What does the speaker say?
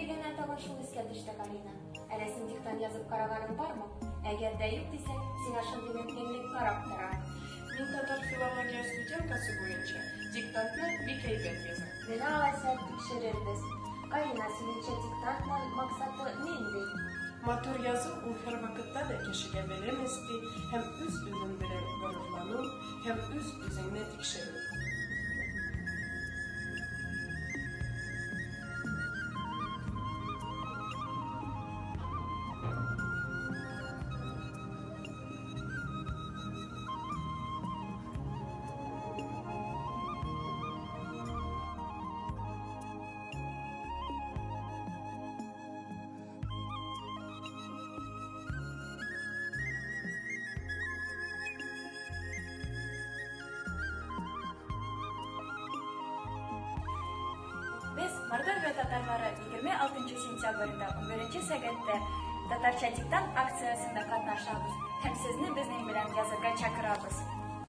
дигәннән тагын шул искә төште, Карина. Әллә син диктант язып караганың бармы? Әгәр дә юк дисәң, сиңа шундый мөмкинлек карап тора. Мин татар филология студенткасы буенча диктантны бик әйбәт язам. Менә алайса тикшерербез. Карина, синеңчә диктантның максаты нинди? Матур язу ул һәрвакытта да кешегә белем өсти һәм үз-үзең белән горурлану һәм үз-үзеңне тикшерү. Без, Мордовия татарлары, 26 сентябрьдә 11 сәгатьтә Татарча диктант акциясендә катнашабыз һәм сезне безнең белән язырга чакырабыз.